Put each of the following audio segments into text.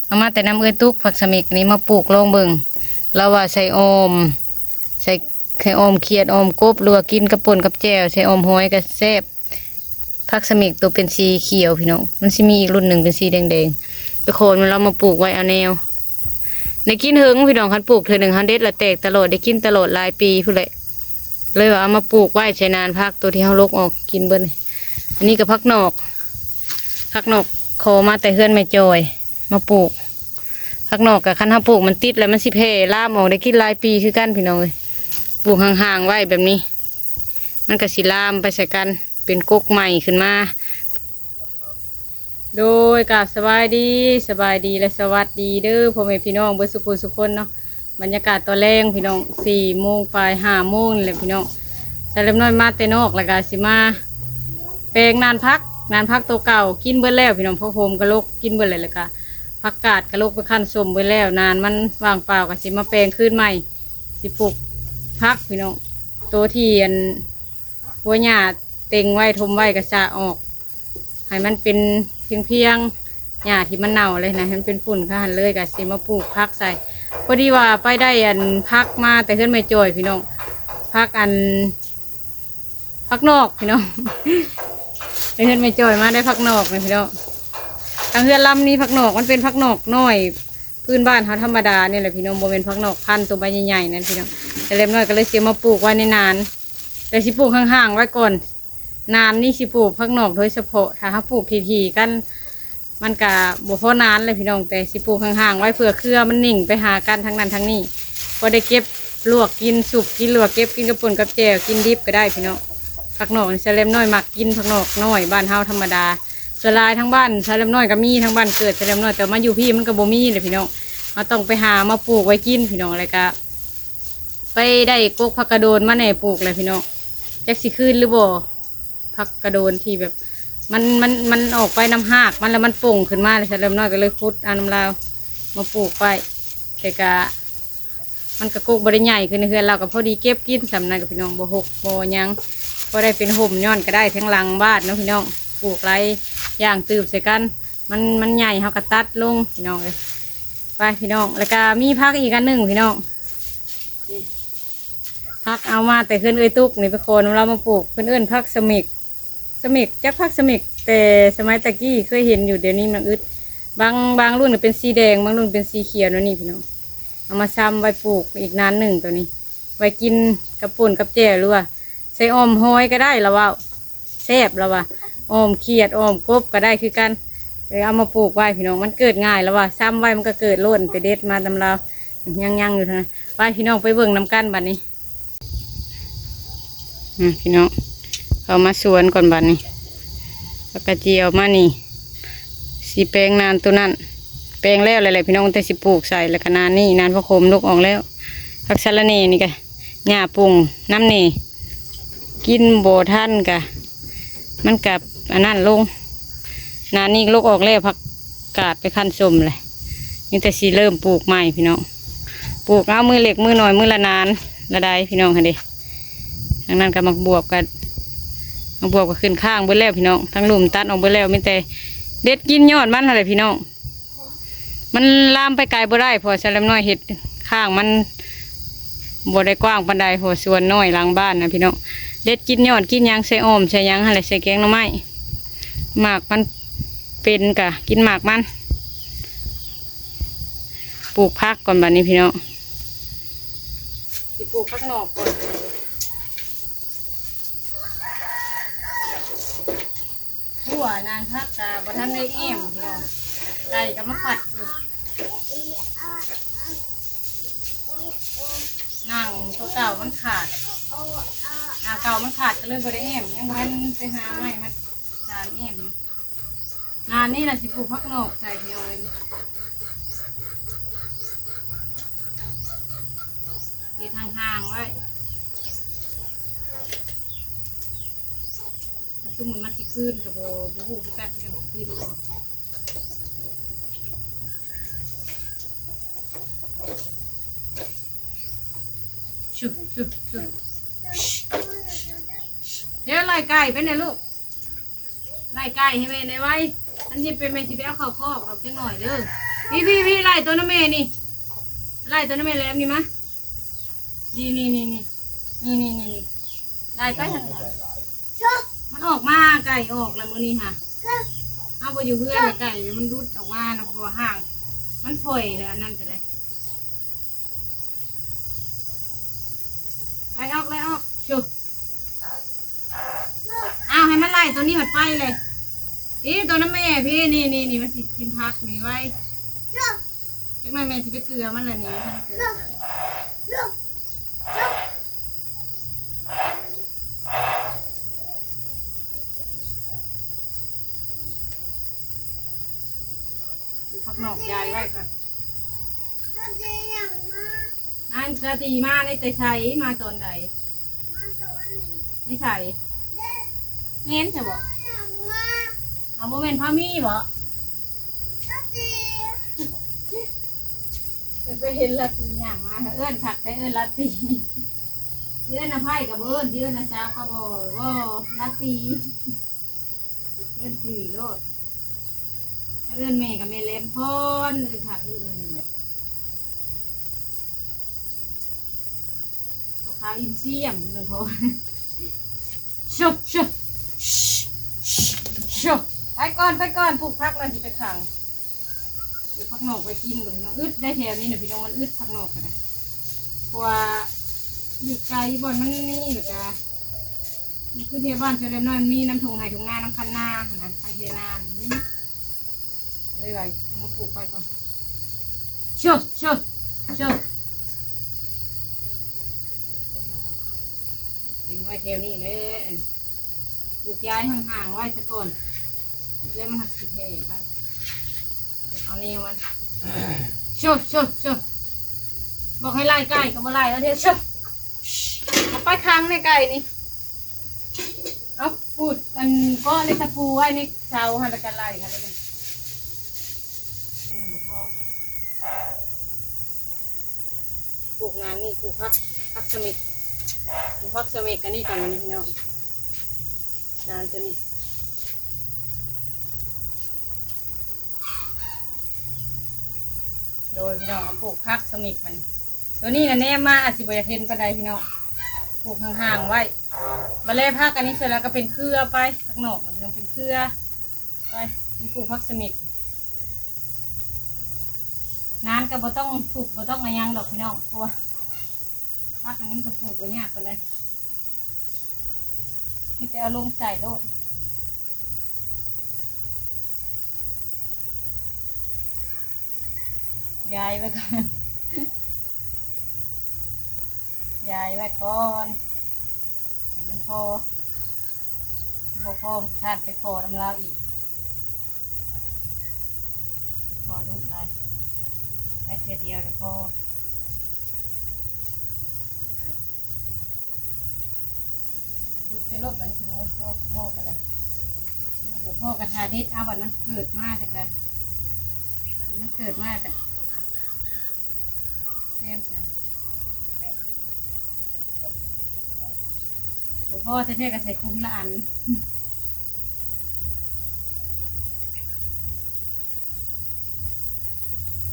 ເອົາມາແຕ່ນຳເອື້ອຍຕຸກ ຜັກສະເໝັກນີ້ມາປູກລອງເບິ່ງ. ລາວວ່າໃສ່ອ່ອມ ໃສ່ ໃສ່ອ່ອມຂຽດ ອ່ອມກົບ ຫຼືວ່າກິນກັບປົ່ນກັບແຈ່ວ ໃສ່ອ່ອມຫອຍກໍແຊບ. ຜັກສະເໝັກໂຕເປັນສີຂຽວພີ່ນ້ອງ ມັນຊິມີອີກລຸ້ນໜຶ່ງເປັນສີແດງໆ ໄປຂໍນຳລາວມາປູກໄວ້ເອົາແນວ. ໄດ້ກິນເຫິງພີ່ນ້ອງ ຄັນປູກເທື່ອໜຶ່ງ ເຮົາເດັດລະແຕກຕະຫຼອດ ໄດ້ກິນຕະຫຼອດຫຼາຍປີພຸ້ນແຫຼະ. ເລີຍວ່າເອົາມາປູກໄວ້ໃສ່ນານຜັກ ໂຕທີ່ເຮົາລົກອອກກິນເບິດນີ້. ອັນນີ້ກໍຜັກນອກ ຜັກນອກຂໍມາແຕ່ເຮືອນແມ່ຈອຍ ມາປູກ. ຜັກນອກກະຄັນເຮົາປູກມັນຕິດແລ້ວ ມັນຊິແຜ່ລາມອອກ ໄດ້ກິນຫຼາຍປີຄືກັນພີ່ນ້ອງເອີຍ. ປູກຫ່າງໆໄວ້ແບບນີ້ ມັນກະຊິລາມໄປໃສ່ກັນ ເປັນກົກໃໝ່ຂຶ້ນມາ. ໂດຍ ກາບສະບາຍດີ ສະບາຍດີ ແລະ ສະຫວັດດີເດີພໍ່ແມ່ພີ່ນ້ອງເບິດສຸຜູ້ສຸຄົນເນາະ. ບັນຍາກາດຕອນແລງພີ່ນ້ອງ ສີ່ໂມງປາຍ ຫ້າໂມງນີ້ແຫຼະພີ່ນ້ອງ. ສາວແຫຼມນ້ອຍມາແຕ່ນອກ ແລ້ວກະຊິມາແປງນານຜັກ ນານຜັກໂຕເກົ່າກິນເບິດແລ້ວພີ່ນ້ອງ. ຜັກໂຫມກະລົກກິນເບິດແລ້ວ ແລ້ວກະຜັກກາດກະລົກໄປຄັ້ນສົ້ມເບິດແລ້ວ. ນານມັນວ່າງເປົ່າ ກະຊິມາແປງຄືນໃໝ່. ຊິປູກຜັກພີ່ນ້ອງ ໂຕທີ່ອັນ ຫົວຫຍ້າເຕັງໄວ້ ຖົມໄວ້ກະຊະອອກ ໃຫ້ມັນເປັນພຽງໆ ຫຍ້າທີ່ມັນເນົ່າເລີຍນະ ໃຫ້ມັນເປັນຝຸ່ນຄືຫັ້ນເລີຍ ກະຊິມາປູກຜັກໃສ່. ພໍດີວ່າໄປໄດ້ອັນຜັກມາແຕ່ເຮືອນແມ່ຈອຍພີ່ນ້ອງ ຜັກອັນ ຜັກນອກພີ່ນ້ອງ ໄປເຮືອນແມ່ຈອຍມາໄດ້ຜັກນອກນີ້ພີ່ນ້ອງ. ທາງເຮືອນລຳນີ້ຜັກນອກ ມັນເປັນຜັກນອກນ້ອຍພື້ນບ້ານເຮົາທຳມະດານີ້ແຫຼະພີ່ນ້ອງ ບໍ່ແມ່ນຜັກນອກພັນໂຕໃບໃຫຍ່ໆນັ້ນພີ່ນ້ອງ. ສາວແຫຼມນ້ອຍກໍເລີຍຊິເອົາມາປູກໄວ້ໃນນານ ແຕ່ຊິປູກຫ່າງໆໄວ້ກ່ອນ. ນານນີ້ຊິປູກຜັກນອກໂດຍສະເພາະ ຖ້າເຮົາປູກຖີ່ໆກັນ ມັນກະບໍ່ພໍນານແຫຼະພີ່ນ້ອງ ແຕ່ຊິປູກຫ່າງໆໄວ້ ເພື່ອເຄືອມັນໜິ່ງໄປຫາກັນທາງນັ້ນທາງນີ້ ພໍໄດ້ເກັບລວກກິນ ສຸກກິນ ຫຼືວ່າເກັບກິນກັບປົ່ນກັບແຈ່ວ ກິນດິບກໍໄດ້ພີ່ນ້ອງ. ຜັກນອກນີ້ສາວແຫຼມນ້ອຍມັກກິນ ຜັກນອກນ້ອຍບ້ານເຮົາທຳມະດາ. ສ່ວນຫຼາຍທາງບ້ານສາວແຫຼມນ້ອຍກໍມີ ທາງບ້ານເກີດສາວແຫຼມນ້ອຍ ແຕ່ມາຢູ່ພີ້ມັນກໍບໍ່ມີແຫຼະພີ່ນ້ອງ. ເຮົາຕ້ອງໄປຫາມາປູກໄວ້ກິນພີ່ນ້ອງ ແລ້ວກະ ໄປໄດ້ກົກຜັກກະໂດນມາແດ່ ປູກແຫຼະພີ່ນ້ອງ ຈັກຊິຄືນຫຼືບໍ່. ຜັກກະໂດນທີ່ແບບ ມັນ ມັນ ມັນອອກໄປນຳຮາກມັນ ແລ້ວມັນປົ່ງຂຶ້ນມາ ແລ້ວສາວແຫຼມນ້ອຍກໍເລີຍຂຸດເອົານຳລາວມາປູກໄວ້. ແຕ່ກະ ມັນກະກົກບໍ່ໄດ້ໃຫຍ່ຄືໃນເຮືອນລາວ ກໍພໍດີເກັບກິນສ່ຳນັ້ນ ກັບພີ່ນ້ອງ ບໍ່ຫົກບໍ່ຫຍັງ ພໍໄດ້ເປັນຮົ່ມ ຍ້ອນກໍໄດ້ທາງຫຼັງບ້ານເນາະພີ່ນ້ອງ. ປູກຫຼາຍຢ່າງຕື່ມໃສ່ກັນ ມັນ ມັນໃຫຍ່ ເຮົາກໍຕັດລົງພີ່ນ້ອງເອີຍ. ໄປພີ່ນ້ອງ ແລ້ວກະມີຜັກອີກອັນໜຶ່ງພີ່ນ້ອງ ນີ້ ຜັກເອົາມາແຕ່ເຮືອນເອື້ອຍຕຸກນີ້ ໄປຂໍນຳລາວມາປູກ ເພິ່ນເອີ້ນຜັກສະເໝັກ ສະເໝັກ ຈັກຜັກສະເໝັກ ແຕ່ສະໄໝຕະກີ້ເຄີຍເຫັນຢູ່ ດຽວນີ້ມັນອຶດ. ບາງ ບາງລຸ້ນກໍເປັນສີແດງ ບາງລຸ້ນເປັນສີຂຽວແນວນີ້ພີ່ນ້ອງ. ເອົາມາຊຳໄວ້ປູກອີກນານໜຶ່ງໂຕນີ້ ໄວ້ກິນກັບປົ່ນກັບແຈ່ວ ຫຼືວ່າໃສ່ອ່ອມຫອຍກໍໄດ້ລາວເວົ້າ ແຊບລາວວ່າ ອ່ອມຂຽດອ່ອມກົບກໍໄດ້ຄືກັນ. ເອີ ເອົາມາປູກໄວ້ພີ່ນ້ອງ ມັນເກີດງ່າຍລາວວ່າ ຊຳໄວ້ມັນກໍເກີດໂລດ ໄປເດັດມານຳລາວ ຍັງໆຢູ່ທາງນັ້ນ. ໄປພີ່ນ້ອງໄປເບິ່ງນຳກັນບັດນີ້ ອືມ ພີ່ນ້ອງ ເຂົ້າມາສວນກ່ອນບັດນີ້ ແລ້ວກະຈຽວມານີ້ ຊິແປງນານໂຕນັ້ນ ແປງແລ້ວແຫຼະພີ່ນ້ອງ ແຕ່ຊິປູກໃສ່ ແລ້ວກະນານນີ້ ນານຜັກໂຂມລົກອອກແລ້ວ. ຜັກສະລະແໜ່ນີ້ກະຫຍ້າປຸງນຳແດ່ ກິນບໍ່ທັນກະ ມັນກະອັນນັ້ນລົງ. ນານນີ້ລົກອອກແລ້ວ ຜັກກາດໄປຄັ້ນສົ້ມແຫຼະ ມີແຕ່ຊິເລີ່ມປູກໃໝ່ພີ່ນ້ອງ. ປູກເອົາມື້ເລັກມື້ນ້ອຍ ມື້ລະນານລະໄດພີ່ນ້ອງຫັ້ນເດ. ທາງນັ້ນກໍໝາກບວບ ກໍໝາກບວບກໍຂຶ້ນຄ້າງເບິດແລ້ວພີ່ນ້ອງ ທັງລຸ່ມຕັດອອກເບິດແລ້ວ ມີແຕ່ເດັດກິນຍອດມັນຫັ້ນແຫຼະພີ່ນ້ອງ. ມັນລາມໄປໄກບໍ່ໄດ້ ເພາະວ່າສາວແຫຼມນ້ອຍເຮັດຂ້າງມັນບໍ່ໄດ້ກວ້າງປານໃດ ເພາະວ່າສວນນ້ອຍຫຼັງບ້ານນະພີ່ນ້ອງ. ເດັດກິນຍອດກິນຫຍັງ ໃສ່ອ່ອມໃສ່ຫຍັງຫັ້ນແຫຼະ ໃສ່ແກງໜໍ່ໄມ້. ໝາກມັນເປັນກະກິນໝາກມັນ. ປູກຜັກກ່ອນບັດນີ້ພີ່ນ້ອງ ຊິປູກຜັກນອກກ່ອນ. ຫົວນານຜັກກະບໍ່ທັນໄດ້ແອ້ມພີ່ນ້ອງ ໄກ່ກະມາຂວັດຢູ່. ໜັງໂຕເກົ່າມັນຂາດ ໜັງເກົ່າມັນຂາດກະເລີຍບໍ່ໄດ້ແອ້ມ ຍັງບໍ່ທັນໄປຫາໃໝ່ມາສານແອ້ມຢູ່. ນານນີ້ລະຊິປູກຜັກນອກໃສ່ພີ່ນ້ອງເອີຍ ເຮັດຫ່າງໆໄວ້. ຖ້າສົມມຸດມັນຊິຄືນກໍບໍ່ ບໍ່ຮູ້ຄືກັນ ຊິຄືນບໍ່. ຊຶ ຊຶ ຊຶ ດຽວໄລ່ໄກ່ໄປແດ່ລູກ ໄລ່ໄກ່ໃຫ້ແມ່ແດ່ໄວ. ຄັນຊິເປັນແມ່ຊິໄປເອົາເຂົ້າຄອກດອກ ຈັກໜ້ອຍເດີ. ພີ້ໆໆ ໄລ່ໂຕນຳແມ່ນີ້ ໄລ່ໂຕນຳແມ່ແຫຼມນີ້ມາ ນີ້ໆໆໆ ນີ້ໆໆໆ ໄລ່ໄປທາງ ມັນອອກມາ ໄກ່ອອກແລ້ວມື້ນີ້ຫາ ເຮົາບໍ່ຢູ່ເຮືອນ ໄກ່ມັນຫຼຸດອອກມານະ ເພາະວ່າຮ່າງມັນປ່ອຍແລ້ວ ອັນນັ້ນກໍໄດ້ ໄລ່ອອກ ໄລ່ອອກ ຊຸ ອ້າວ ໃຫ້ມັນໄລ່ໂຕນີ້ມັນໄປເລີຍ ພີ້ ໂຕນຳແມ່ພີ້ ນີ້ໆໆ ມັນຊິກິນຜັກນີ້ໄວ້ ຈັກໜ່ອຍແມ່ຊິໄປເກືອມັນລະນີ້ ມັນເກືອໃສ່ ປູກຜັກນອກຢາຍໄວ້ກ່ອນ ນາງລາຕີມາໃນແຕ່ໃສ ມາຕອນໃດ ໃນໃສ ເຫັນຊະບໍ່ ເອົາ ບໍ່ແມ່ນພາມີບໍ ໄປເຫັນລາຕີຍ່າງມາ ເອີ້ນຄັກແທ້ ເອີ້ນລາຕີ ຊິເອີ້ນອະໄພກໍບໍ່ເອີ້ນ ຊິເອີ້ນອາສາກໍບໍ່ ບໍ່ ລາຕີ ເອີ້ນຊື່ໂລດ ຖ້າເອີ້ນແມ່ກໍແມ່ແຫຼມພອນ ເອີ້ນຄັກ ເອີ້ນພໍ່ຂາວອິນຊຽມ ເອີ້ນພອນ ຊຸ ຊຸ ຊຸ ໄປກ່ອນ ໄປກ່ອນ ປູກຜັກແລ້ວຊິໄປຂັງ ປູກຜັກນອກໄວ້ກິນກ່ອນ ພີ່ນ້ອງ ອຶດໄດ໋ແຖວນີ້ນະ ພີ່ນ້ອງ ມັນອຶດຜັກນອກກໍໄດ້ ເພາະວ່າຢູ່ໄກບ່ອນມັນນີ້ ແລ້ວກໍ ມັນຄືແຖວບ້ານແຖວແຫຼມນ້ອຍ ມັນມີນຳທົ່ງໄຮ່ທົ່ງນາ ນຳຄັນນາຫັ້ນນະ ໄຮ່ເທນາ ມັນມີ ເລີຍວ່າເອົາມາປູກໄວ້ກ່ອນ ໂຊ ໂຊ ໂຊ ເປັນໄວ້ແຖວນີ້ແຫຼະ ອັນ ປູກຢາຍຫ່າງໆໄວ້ຊະກ່ອນ ແລ້ວມັນຫັກຊິແຜ່ໄປ ເອົາແນວມັນ ໂຊ ໂຊ ໂຊ ບອກໃຫ້ໄລ່ໄກ່ກໍບໍ່ໄລ່ ເອົາເທ ໂຊ ເອົາໄປຂັງໃນໄກ່ນີ້ ເອົາ ປູດ ອັນ ເກາະເລັກຕະປູໄວ້ໃນເສົາຫັ້ນ ແລ້ວກໍໄລ່ຫັ້ນເດ້ ປູກນານນີ້ ປູກຜັກ ຜັກສະເໝັກ ປູກຜັກສະເໝັກ ອັນນີ້ກ່ອນ ອັນນີ້ ພີ່ນ້ອງ ນານຕົວນີ້ ໂດຍ ພີ່ນ້ອງ ເຮົາປູກຜັກສະເໝັກມັນ ຕົວນີ້ນະ ແນມມາອາດຊິບໍ່ຢາກເຫັນປານໃດ ພີ່ນ້ອງ ປູກຫ່າງໆໄວ້ ບັດແລຜັກອັນນີ້ເສັດແລ້ວກໍເປັນເຄືອໄປ ຜັກນອກນະ ພີ່ນ້ອງ ເປັນເຄືອໄປ ນີ້ປູກຜັກສະເໝັກ ນານກໍບໍ່ຕ້ອງທຸບ ບໍ່ຕ້ອງຫຍັງດອກ ພີ່ນ້ອງ ເພາະວ່າຜັກອັນນີ້ມັນກໍປູກບໍ່ຍາກປານໃດ ມີແຕ່ເອົາລົງໃສ່ໂລດ ຢາຍໄວ້ກ່ອນ ຢາຍໄວ້ກ່ອນ ໃຫ້ມັນພໍ ບໍ່ພໍ ທ່ານໄປຂໍນຳລາວອີກ ຂໍດຸຫຼາຍ ໄດ້ເທື່ອດຽວແລ້ວພໍ. ປູກໃສ່ລົດບັດນີ້ ເອົາພໍ ພໍກໍໄດ້ ບໍ່ພໍກໍຖ້າເດັດເອົາ ບັດມັນເກີດມາແລ້ວກໍ ມັນເກີດມາແລ້ວກໍແຊມໃສ່ ບໍ່ພໍແທ້ໆກໍໃສ່ຄຸມລະອັນ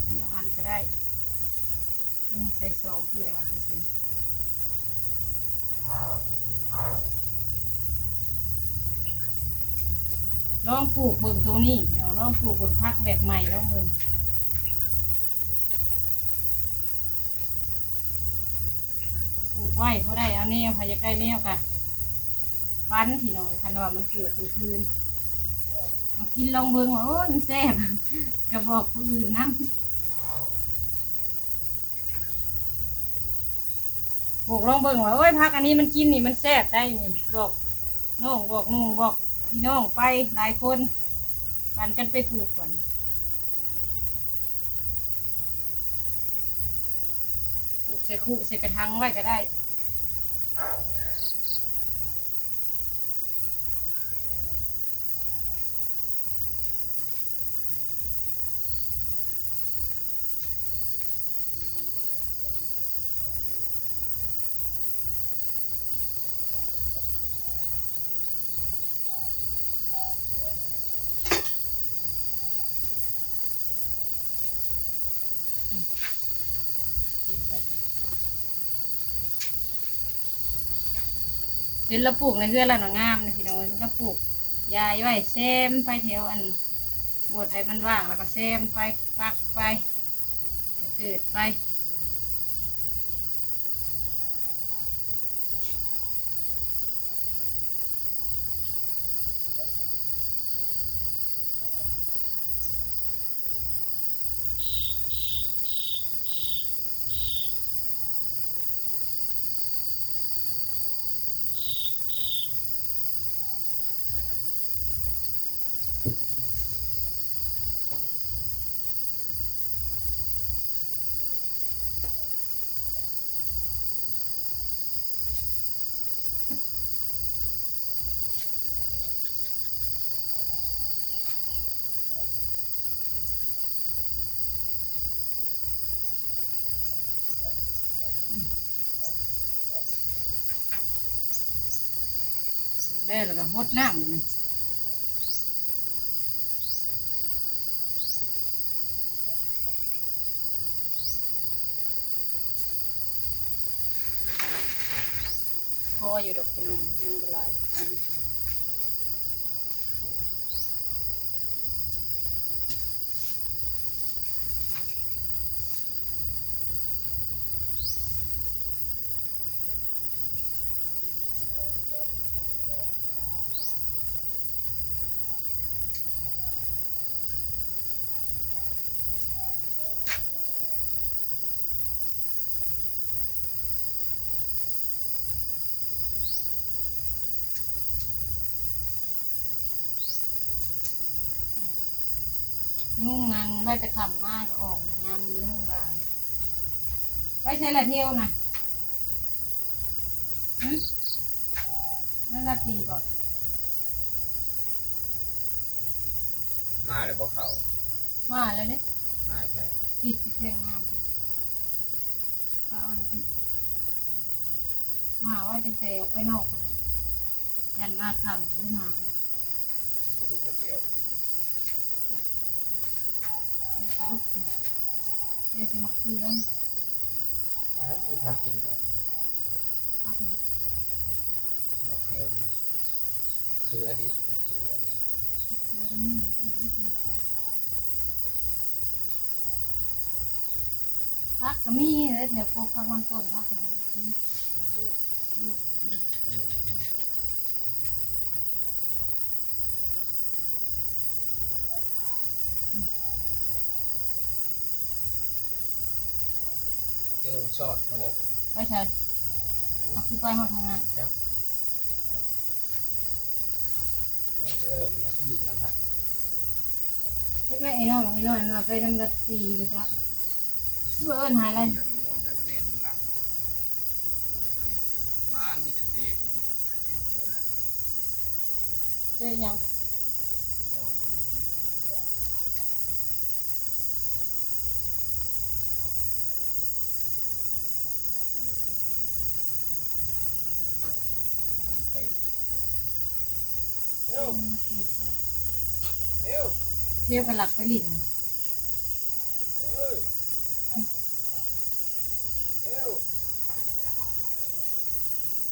ຄຸມລະອັນກໍໄດ້. ນີ້ໃສ່ສອງເທື່ອວ່າຊື່ໆ ລອງປູກເບິ່ງໂຕນີ້ ລອງ ລອງປູກເບິ່ງຜັກແບບໃໝ່ ລອງເບິ່ງ ປູກໄວ້ພໍໄດ້ເອົາແນວ ໃຜຢາກໄດ້ແນວກະປັນ ພີ່ນ້ອງເອີຍ ຄັນວ່າມັນເກີດກາງຄືນ ມາກິນລອງເບິ່ງວ່າ ໂອ້ຍ ມັນແຊບ ກະບອກຜູ້ອື່ນນຳ. ປູກລອງເບິ່ງວ່າ ໂອ້ຍ ຜັກອັນນີ້ມັນກິນນີ້ມັນແຊບໄດ໋ນີ້ ບອກນ້ອງ ບອກນຸ່ງ ບອກພີ່ນ້ອງໄປຫຼາຍຄົນ ປັນກັນໄປປູກກ່ອນ ປູກໃສ່ຄຸໃສ່ກະຖາງໄວ້ກໍໄດ້. ລະປູກໃນເຮືອນລະນະງາມເດ້ພີ່ນ້ອງເອີຍ. ລະປູກຢາຍໄວ້ແຊມໄປແຖວອັນ ບ່ອນໃດມັນວ່າງລະກະແຊມໄປ ປັກໄປ ກະເກີດໄປ. ແລ້ວ ແລ້ວກະຫົດນ້ຳນີ້ ພໍຢູ່ດອກພີ່ນ້ອງ ຍັງບໍ່ຫຼາຍ. ຍຸງນັ້ນໄວ້ແຕ່ຄ່ຳມາກະອອກລະ ຍາມມີຍຸງຫຼາຍ. ໄປໃສລະເທວນະ? ຫຶ? ນັ້ນລາຕີບໍ? ມາແລ້ວບໍ່ເຂົ້າ? ມາແລ້ວເດ້. ມາໃສ? ຕິດຢູ່ແຄມງາມ ປະໄວ້ທີ່ ມາໄວ້ຕັ້ງແຕ່ອອກໄປນອກພຸ້ນແຫຼະ ຢ້ານມາຄ່ຳເລີຍມາ. ກະດູກມັນຊິອອກ ແຕ່ກະດູກ ແຕ່ຊິມາເຂືອ ອັນນີ້ຜັກກິນກ່ອນ ຜັກຫຍັງ? ບັກແຄນ ເຂືອດິບ ເຂືອດິບ ເຂືອມັນ ຜັກກະມີເດ້ ແຖວພວກຜັກມັນຕົ້ນ ຜັກກະມີ. ເອີ ຊອດພຸ້ນແຫຼະ ໄປໃສ? ເອົາຄືໄປຮອດທາງນັ້ນ ຈັກ ເອີ ລະຜູ້ຍິງລະ ຈັກແຫຼະ ໄອ້ນ້ອງ ໄອ້ນ້ອຍ ໄປນຳລາຕີບໍ່ຈັກ ຄືວ່າເອີ້ນຫາລະ ເຕະຫຍັງ? ເທວກັນລັກໄປຫຼິ້ນ.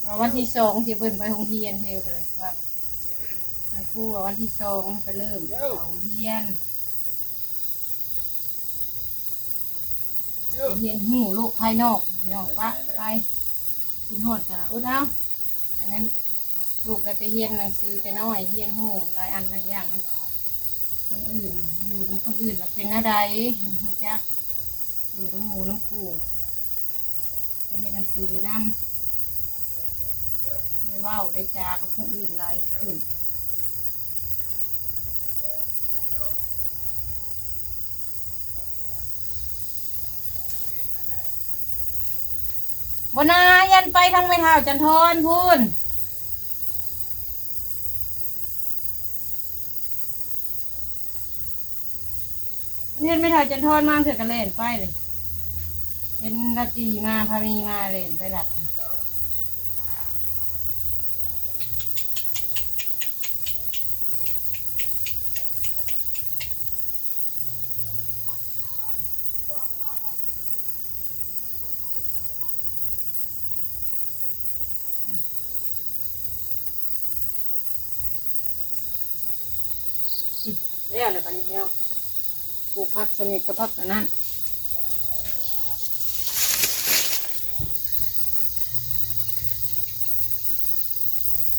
ວ່າວັນທີສອງຊິເພິ່ນໄປໂຮງຮຽນ ເທວກະເລີຍວ່າ ແມ່ຄູວ່າວັນທີສອງໄປເລີ່ມເຂົ້າໂຮງຮຽນ ໄປຮຽນຮູ້ໂລກພາຍນອກພີ່ນ້ອງ. ປະໄປ ຄິດຮອດກະອົດເອົາ ອັນນັ້ນ ລູກໄດ້ໄປຮຽນໜັງສືແຕ່ນ້ອຍ ຮຽນຮູ້ຫຼາຍອັນຫຼາຍຢ່າງນຳຄົນອື່ນ ຢູ່ນຳຄົນອື່ນວ່າເປັນແນວໃດ ຮູ້ຈັກ ຢູ່ນຳໝູ່ນຳຄູ່ ໄປຮຽນໜັງສືນຳ ໄດ້ເວົ້າໄດ້ຈາກັບຄົນອື່ນຫຼາຍຂຶ້ນ. ບໍ່ນາ ຢ້ານໄປທາງແມ່ທ້າວຈັນທອນພຸ້ນ ເຫັນແມ່ທ້າວຈັນທອນມາເທື່ອກະແລ່ນໄປເລີຍ ເຫັນລາຕີມາ ພາມີມາ ແລ່ນໄປລັດ. ອ ແລ້ວແຫຼະບັດນີ້ພີ່ນ້ອງ ປູກຜັກສະເມັກກັບຜັກອັນນັ້ນ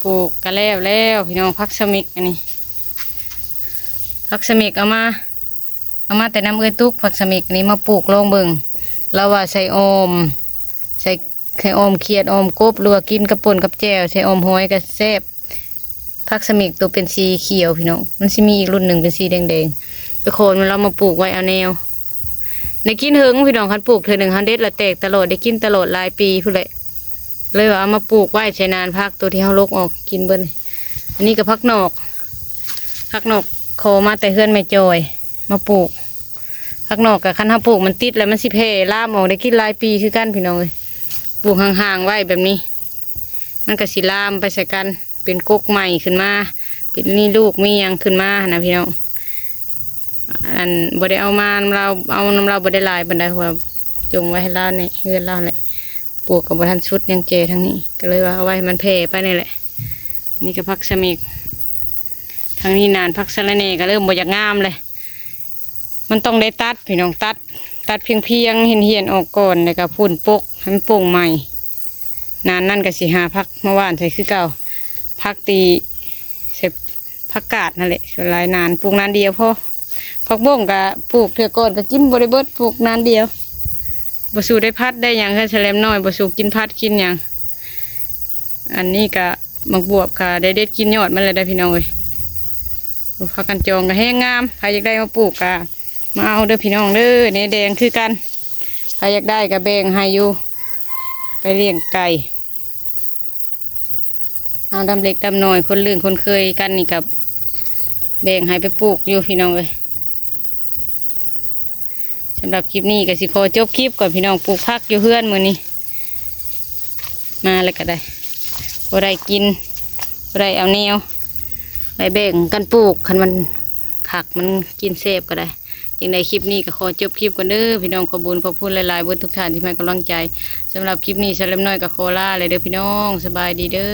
ປູກກະແລ້ວແລ້ວພີ່ນ້ອງ ຜັກສະເມັກອັນນີ້ ຜັກສະເມັກເອົາມາ ເອົາມາແຕ່ນຳເອື້ອຍຕຸກ ຜັກສະເມັກນີ້ມາປູກລອງເບິ່ງ ລາວວ່າໃສ່ອ່ອມ ໃສ່ ໃສ່ອ່ອມຂຽດອ່ອມກົບ ຫຼືວ່າກິນກັບປົ່ນກັບແຈ່ວ ໃສ່ອ່ອມຫອຍກະແຊບ. ຜັກສະເມັກໂຕເປັນສີຂຽວພີ່ນ້ອງ ມັນຊິມີອີກລຸ້ນໜຶ່ງເປັນສີແດງໆ ໄປຂໍນຳລາວມາປູກໄວ້ເອົາແນວ ໄດ້ກິນເຫິງພີ່ນ້ອງ ຄັນປູກເທື່ອໜຶ່ງຫັ້ນເດັດລະແຕກຕະຫຼອດ ໄດ້ກິນຕະຫຼອດຫຼາຍປີພຸ້ນແຫຼະ ເລີຍວ່າເອົາມາປູກໄວ້ໃສ່ນານຜັກໂຕທີ່ເຮົາລົກອອກກິນເບິດນີ້ ອັນນີ້ກະຜັກນອກ ຜັກນອກຂໍມາແຕ່ເຮືອນແມ່ຈອຍ ມາປູກ ຜັກນອກກະຄັນເຮົາປູກມັນຕິດແລ້ວມັນຊິແຜ່ລາມອອກ ໄດ້ກິນຫຼາຍປີຄືກັນພີ່ນ້ອງເອີຍ ປູກຫ່າງໆໄວ້ແບບນີ້ ມັນກະຊິລາມໄປໃສ່ກັນ ເປັນກົກໃໝ່ຂຶ້ນມາ ເປັນມີລູກມີຫຍັງຂຶ້ນມາຫັ້ນນະພີ່ນ້ອງ ອັນ ບໍ່ໄດ້ເອົາມານຳລາວ ເອົານຳລາວບໍ່ໄດ້ຫຼາຍປານໃດ ເພາະວ່າຈົ່ງໄວ້ໃຫ້ລາວໃນເຮືອນລາວແຫຼະ ປູກກະບໍ່ທັນສຸດ ຍັງແກ່ທາງນີ້ ກະເລີຍວ່າເອົາໄວ້ໃຫ້ມັນແຜ່ໄປນີ້ແຫຼະ ນີ້ກະຜັກສະເມັກ ທາງນີ້ນານຜັກສະລະແໜ່ກະເລີ່ມບໍ່ຢາກງາມແລ້ວ ມັນຕ້ອງໄດ້ຕັດພີ່ນ້ອງ ຕັດ ຕັດພຽງໆ ຫີ້ນໆອອກກ່ອນ ແລ້ວກະຝຸ່ນປົກໃຫ້ມັນໂປ່ງໃໝ່ ນານນັ້ນກະຊິຫາຜັກມາຫວ່ານໃສ່ຄືເກົ່າ ຜັກຕີໃສ່ຜັກກາດຫັ້ນແຫຼະ ສ່ວນຫຼາຍນານປູກນານດຽວພໍ ຜັກບົ້ງກະປູກເທື່ອກ່ອນກະກິນບໍ່ໄດ້ເບິດ ປູກນານດຽວ ບໍ່ສູ່ໄດ້ຜັດໄດ້ຫຍັງ ເຮືອນສະແຫຼມນ້ອຍ ບໍ່ສູ່ກິນຜັດກິນຫຍັງ ອັນນີ້ກະໝາກບວບກະໄດ້ເດັດກິນຍອດມັນແລ້ວເດີພີ່ນ້ອງເອີຍ ໂອ້ ຜັກກັນຈອງກະແຮງງາມ ໃຜຢາກໄດ້ມາປູກກະມາເອົາເດີພີ່ນ້ອງເດີ ແໜແດງຄືກັນ ໃຜຢາກໄດ້ກະແບ່ງໃຫ້ຢູ່ ໄປລ້ຽງໄກ່ ເອົາດຳເລັກດຳນ້ອຍ ຄົນລື່ນຄົນເຄີຍກັນນີ້ກະແບ່ງໃຫ້ໄປປູກຢູ່ພີ່ນ້ອງເອີຍ. ສຳລັບຄລິບນີ້ກະຊິຂໍຈົບຄລິບກ່ອນພີ່ນ້ອງ ປູກຜັກຢູ່ເຮືອນມື້ນີ້ ມາແລ້ວກະໄດ້ ພໍໄດ້ກິນ ພໍໄດ້ເອົາແນວ ໄດ້ແບ່ງກັນປູກ ຄັນມັນຄັກ ມັນກິນແຊບກະໄດ້. ຈັ່ງໃດຄລິບນີ້ກະຂໍຈົບຄລິບກ່ອນເດີພີ່ນ້ອງ ຂອບບຸນຂອບຄຸນຫຼາຍໆເບິດທຸກທ່ານທີ່ໃຫ້ກຳລັງໃຈ. ສຳລັບຄລິບນີ້ສາວແຫຼມນ້ອຍກະຂໍລາແລ້ວເດີພີ່ນ້ອງ ສະບາຍດີເດີ.